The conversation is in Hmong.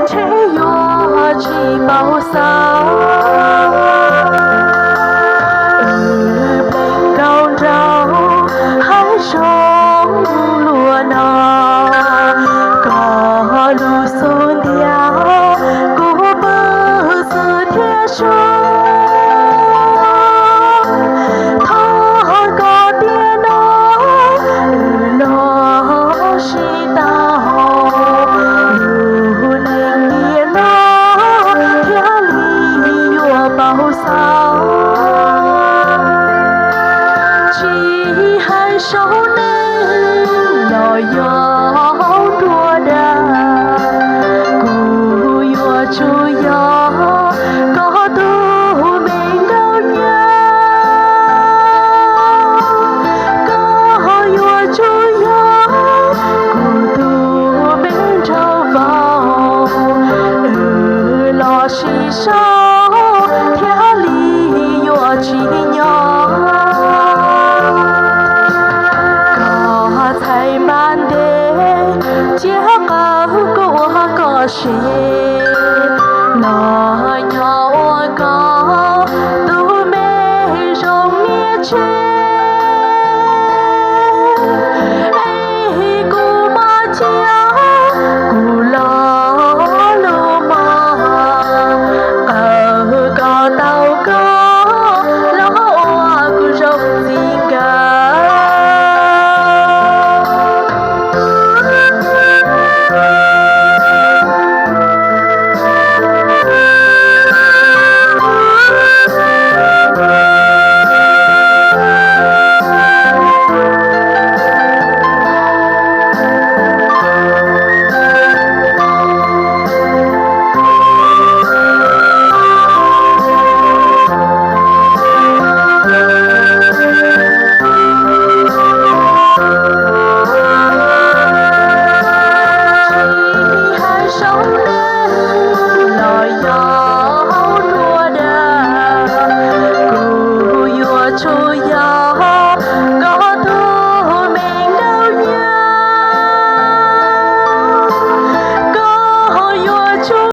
Ntshe yuav tsis paub xav, wb mus nrog nraug haib zoo luag no, koj lub xub ntiag kuv pw xwb thiaj zoo. Thov koj tiam no wb los sib tau, lub neej tiam no thiaj li yuav paub xaus. Tsis hais saum neeg los yog nruab dag, kuv yuav tsum yog koj tus me nkauj nyab, koj yuav tsum yog kuv tus me nraug vauv, wb los sib sau thiaj li yuav tsis nyob. Koj txhais npab ntev, cia qawv kuv ua koj sev los